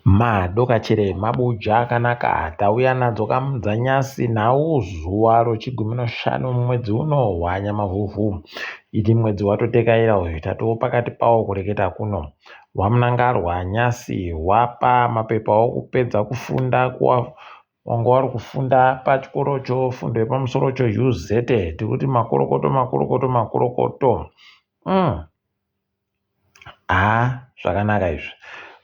Madokachere mabuja akanaka tauya nadzo kamudzanyasi nhau zuva rochigumi noshanu mumwedzi uno hwanyamavhuvhu. Idi mwedzi watotekaira uyu tatoo pakati pawo kureketa kuno. Wamunangarwa nyasi wapa mapepa okupedza kufunda kuwa wanga wari kufunda pachikoro chofundo yepamusoro choUZ tikuti makorokoto makorokoto makorokoto. Haa zvakanaka izvi.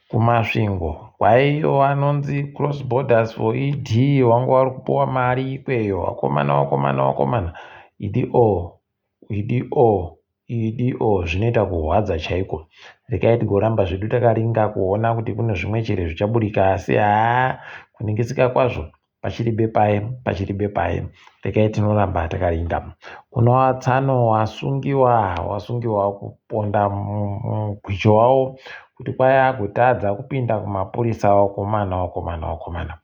KuMasvingo kwaiyo anonzi Cross Borders for ED wanga wari kupuwa mari ikweyo. Vakomana vakomana vakomana. Idi o idi o idi o zvinoita kurwadza chaiko. Regai tigoramba zvedu takaringa kuona kuti kune zvimwe chere zvichaburika asi haa kuningisika kwazvo pachiribe paye pachiribe paye regai tinoramba takarinda kuno watsano wasungiwa wasungiwa kuponda mugwicho wawo kuti kwai agotadza kupinda kumapurisa wakomana wakomana wakomana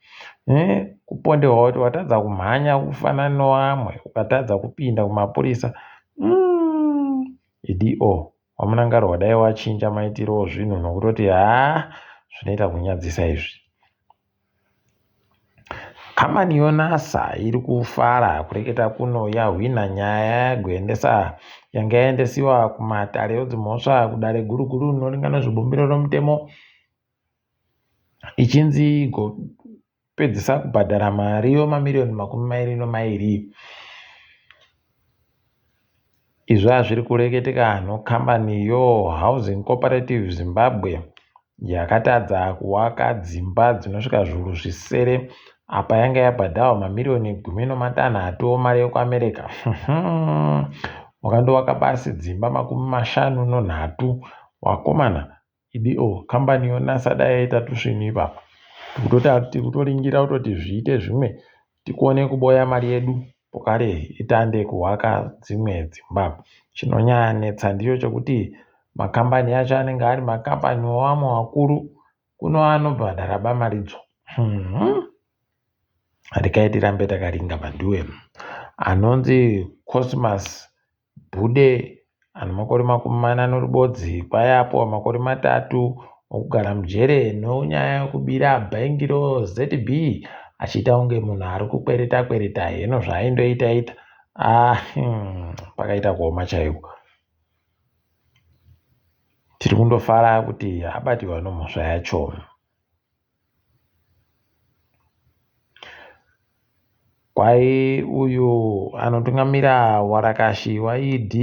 eh, kuponderwa kuti watadza kumhanya kufanana newamwe ukatadza kupinda kumapurisa ido wamunangarwa dai wachinja maitiro ozvinhu nokutoti haa zvinoita kunyadzisa izvi Kambani yoNASA iri kufara kureketa kuno yahwina nyaya yagoendesa yanga yaendesiwa kumatare edzimhosva kudare guru guru rinoringa nezvebumbiro romutemo ichinzi igopedzisa kubhadhara mari yemamiriyoni 22. Izvi hazviri kureketeka nokambani yoHousing Cooperative Zimbabwe yakatadza kuwaka dzimba dzinosvika zviuru zvisere apa yanga yabhadharwa mamiriyoni 15 mari yekuAmerica. Wakandowaka basi dzimba 53 wakomana. Idi oh kambani yonasa dai yaita tusvinu ipapa. Tikutoringira kutoti zviite zvimwe tikone kuboya mari yedu pokare itande kuhwaka dzimwe dzimba. Chinonyanetsa ndicho chekuti makambani acho anenge ari makambani wamwe wakuru kuno anobhadhara ba maridzo. Regai tirambe takaringa manduwe. Anonzi Cosmas Bude ane makore 41 kwai apuwa makore 3 okugara mujere nenyaya yekubira bhengi roZB achiita kunge munhu ari kukwereta kwereta heno zvaaindoita ita ah, pakaita kuoma chaiko. Tiri kundofara kuti abatiwa nomhosva yacho. Kwai uyu anotungamira warakashi waED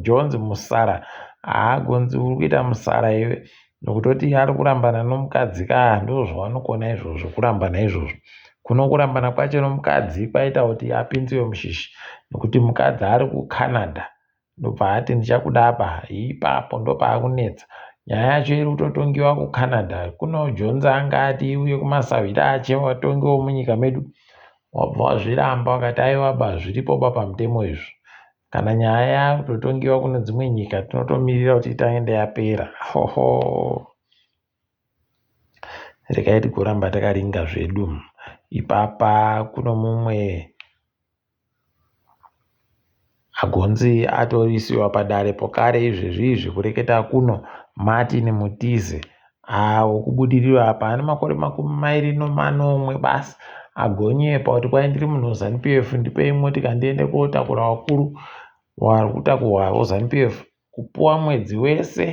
Jones Musara haagonzi uri kuita musara iwe nokutoti ari kurambana nomukadzi ka ndozvavanokona izvozvo kurambana izvozvo kuno kurambana kwacho nomukadzi kwaita kuti apinziwe mushishi nokuti mukadzi ari kuCanada Ndobva ati ndichakuda apa ipapo ndopaakunetsa. Nyaya yacho iri kutotongiwa kuCanada. Kuno Jones anga ati iuye kumasahwira ache vatongewo munyika medu. Wabva wazviramba wakati aiwa ba zviripo ba pamutemo izvo. Kana nyaya yakutotongiwa kune dzimwe nyika tinotomirira kuti itange yapera. Hoho. Regai tigoramba takaringa zvedu. Ipapa kuno mumwe Agonzi atoisiwa padare pokare izvezvi izvi kureketa kuno Martin Mutize wekuBudiriro apa ane makore 27 basi agonyepa kuti kwai ndiri munhu weZanu PF ndipei motika ndiende kotakura vakuru vari kutakurwa voZanu PF kupuwa mwedzi wese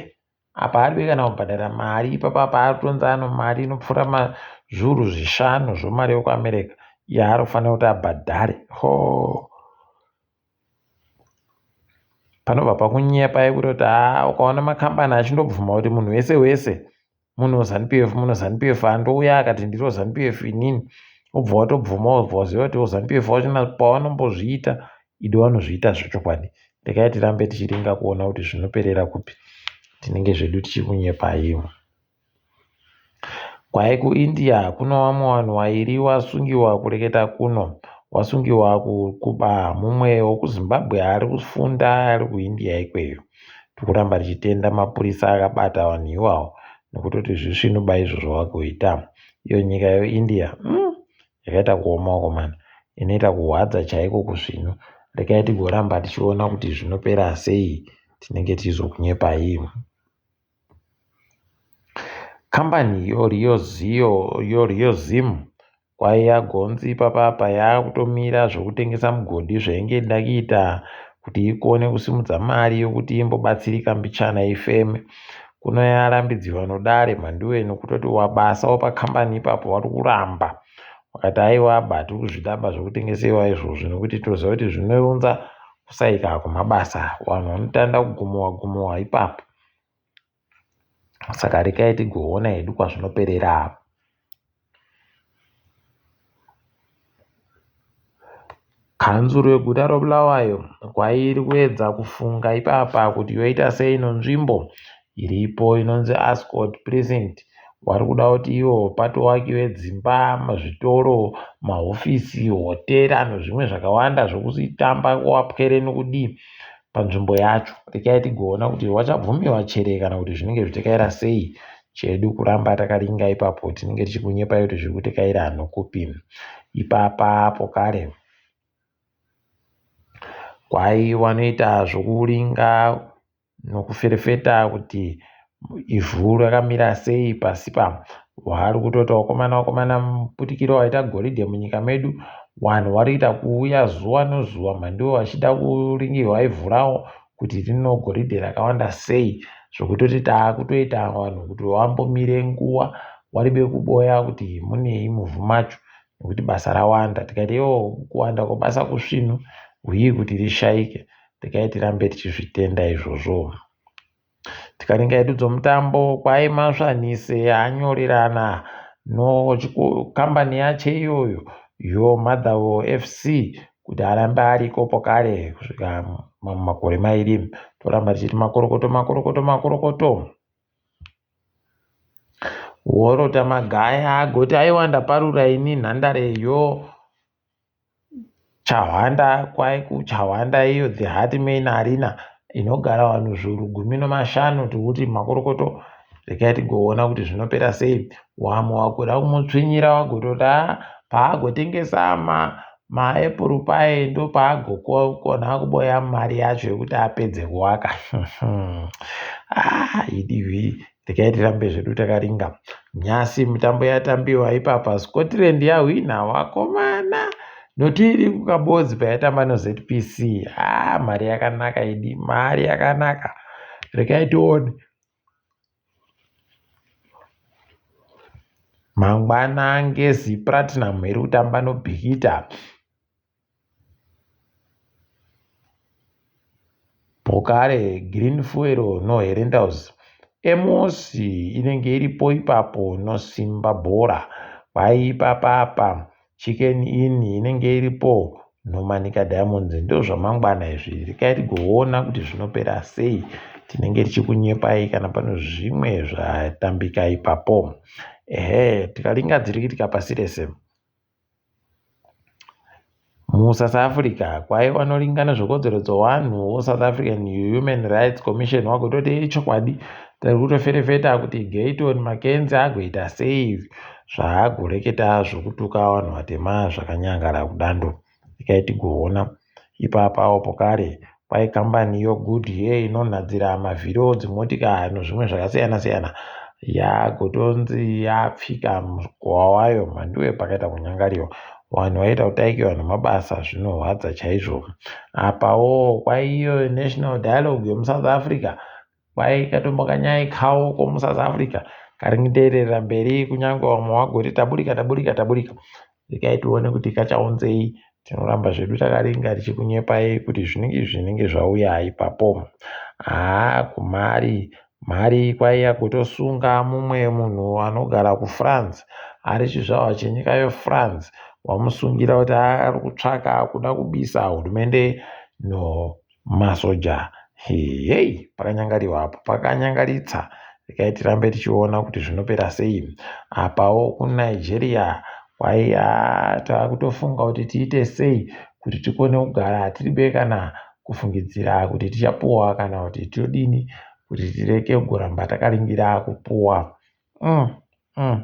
Apa haadi kana kubhadhara mari ipapa apa ari kutonzi ano mari inopfuura zviuru zvishanu zvemari yekuAmerica yaari kufanira kuti abhadhare. Hoo. Panobva pakunyepa yekutoti haa ukaona makambani achindobvuma kuti munhu wese wese munhu weZanu PF munhu weZanu PF andouya akati ndiro Zanu PF inini wobva watobvuma wobva waziva kuti Zanu PF wachona pawanombozviita idi vanozviita zvechokwadi. Regai tirambe tichiringa kuona kuti zvinoperera kupi. Tinenge zvedu tichikunyepai. Kwai kuIndia kuno vamwe vanhu vairi vasungiwa kureketa kuno. Vasungiwa kuba mumwe wekuZimbabwe ari kufunda ari kuIndia ikweyo. Tikuramba tichitenda mapurisa akabata vanhu iwawo nekutoti zvisvinuba izvo zvavakuita. Iyo nyika yeIndia yakaita kuoma wakomana inoita kuhwadza chaiko kusvinu regai tigoramba tichiona kuti zvinopera sei tinenge tichizokunyepai. Kambani yoRioZim kwaiya gonzi ipapapa yakutomira zvekutengesa mugodhi zvainge ichida kuita kuti ikone kusimudza mari yokuti imbobatsirika mbichana ifeme. Kuno yarambidziwa nodare mhanduwe nokutoti wabasa wepakambani ipapo wari kuramba wakati aiwa ba tiri kuzvidaba zvekutengesewa izvozvi nekuti toziva kuti zvinounza kusaika kwemabasa vanhu vanotanda kugumowa gumowa ipapo. Saka rekai tigoona hedu kwazvinoperera. Kanzuru yeguta reBulawayo kwairi kuedza kufunga ipapa kuti yoita sei nenzvimbo iripo inonzi Ascot Precinct. Vari kuda kuti ivo patovakiwe dzimba, zvitoro, mahofisi, hotera nezvimwe zvakawanda zvekutamba wapwere nokudii panzvimbo yacho. Rekai tigoona kuti vachabvumiwa chere kana kuti zvinenge zvichitekaira sei. Chedu kuramba takaringa ipapo tinenge tichikunyepai kuti zviri kutekaira nokupi. Ipapa apo kare kwai vanoita zvokuringa nokuferefeta kuti ivhu rakamira sei pasi pa vari kutoti vakomana vakomana muputikiro waita goridhe munyika medu vanhu vari kuita kuuya zuva nozuva mhandiwe vachida kuringirwa ivhu rawo kuti rino goridhe rakawanda sei zvokutoti taakutoita vanhu kuti vambomire nguva waribe kuboya kuti munei muvhu macho nekuti basa rawanda tikati iwo kuwanda kwebasa kusvinu huyi kuti rishaike regai tirambe tichizvitenda izvozvo. Tikaringa hedu dzomutambo kwai Masvanhise anyorerana nokambani yache iyoyo yoMotherwell FC kuti arambe ariko pokare kusvika mamwe makore mairi. Toramba tichiti makorokoto makorokoto makorokoto. Worota Magaya agoti aiwa ndaparura ini nhandare yo Chahwanda kwai kuChahwanda iyo the Heart Main Arena inogara vanhu zviuru gumi nemashanu tikuti makorokoto regai tigoona kuti zvinopera sei wamwe wakuda kumutsvinyira wagototi a paagotengesa maepuru paye ndopaagokona kuboya mari yacho yekuti apedze kuwaka ah, idivi Regai tirambe zvedu takaringa. Nhasi mitambo yatambiwa ipapa Scotland yahwina vakomana noti iri kukabodzi payatamba noZPC. Ah, mari yakanaka idi, mari yakanaka. Regai tione. Mangwana Ngezi Platinum iri kutamba noBikita. Pokare Green Fuel no Herentals Emos inenge iripo ipapo noSimba Bhora kwai ipapa apa Chicken Inn inenge iripo noManica Diamonds ndozvamangwana izvi rekai tigoona kuti zvinopera sei tinenge tichikunyepai kana pano zvimwe zvatambika ipapo ehe tikaringa dziri kuitika pasi rese. MuSouth Africa kwaiva noringana zvekodzero dzevanhu woSouth African Human Rights Commission wagototi ichokwadi tiri kutoferefeta kuti Gayton McKenzie agoita sei zvaagoreketa zvokutuka vanhu vatema zvakanyangara kudando. Regai tigoona. Ipapawo pokare kwai kambani yoGoodyear inonhadzira mavhiri edzimotikari nezvimwe zvakasiyana siyana yagotonzi yapfika mukowa wayo mhanduwe pakaita kunyangariwa vanhu vaita kutaikiwa nemabasa zvinorwadza chaizvo apawo kwaiyo national dialogue yemusouth africa Kwai katombo kanyai kawo komuSouth Africa kari kuenderera mberi kunyange vamwe vagoti taburika taburika taburika. Regai tione kuti kachaunzei. Tinoramba zvedu takaringa tichikunyepai kuti zvinenge zvinenge zvauya ipapo. Haa kumari mari kwaiya kutosunga mumwe munhu anogara kuFrance ari chizvarwa chenyika yeFrance wamusungira kuti ari kutsvaka kuda kubisa hurumende no Masoja heyy pakanyangariwa apo pakanyangaritsa regai tirambe tichiona kuti zvinopera sei. Apawo kuNigeria kwai haa takutofunga kuti tiite sei kuti tikone kugara tiribe kana kufungidzira kuti tichapuwa kana kuti todini kuti tireke kuramba takaringira kupuwa. Mm, mm.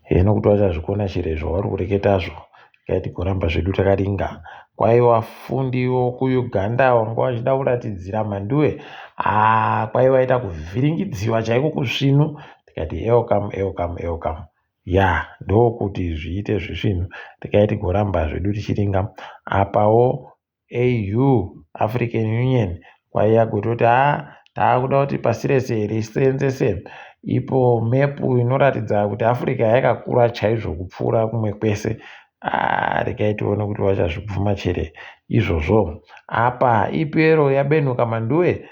Heno kuti vachazvikona chero zvavari kureketazvo regai tigoramba zvedu takaringa. Kwai vafundiwo kuUganda vanga vachida kuratidzira mhanduwe, haa kwai vaita kuvhiringidziwa chaiko kusvinu. Tikati welcome, welcome, welcome. Ya, ndokuti zviite zvisvinu. Regai tigoramba zvedu tichiringa. Apawo AU, African Union, kwaiya kutoti haa taakuda kuti pasi rese riseenzese ipo mepu inoratidza kuti Africa yakakura chaizvo kupfuura kumwe kwese. Ah, regai tione kuti vachazvibvuma chere izvozvo. Apa EPL yabenuka mhanduwe.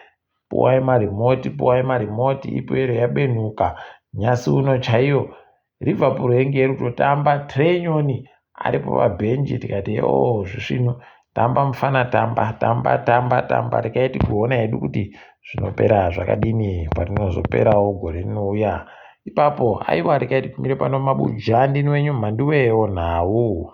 Puwai marimoti, puwai marimoti. EPL yabenuka nyasi uno chaiyo. Liverpool yenge iri kutotamba. Trenyoni aripo pabhenji. Tikati o zvisvinu, tamba mufana, tamba, tamba, tamba, tamba. Regai tigoona hedu kuti zvinopera zvakadini patinozoperawo gore rinouya ipapo. Aiwa, regai tigumire pano. Mabujandi wenyu mhanduwewo nhau.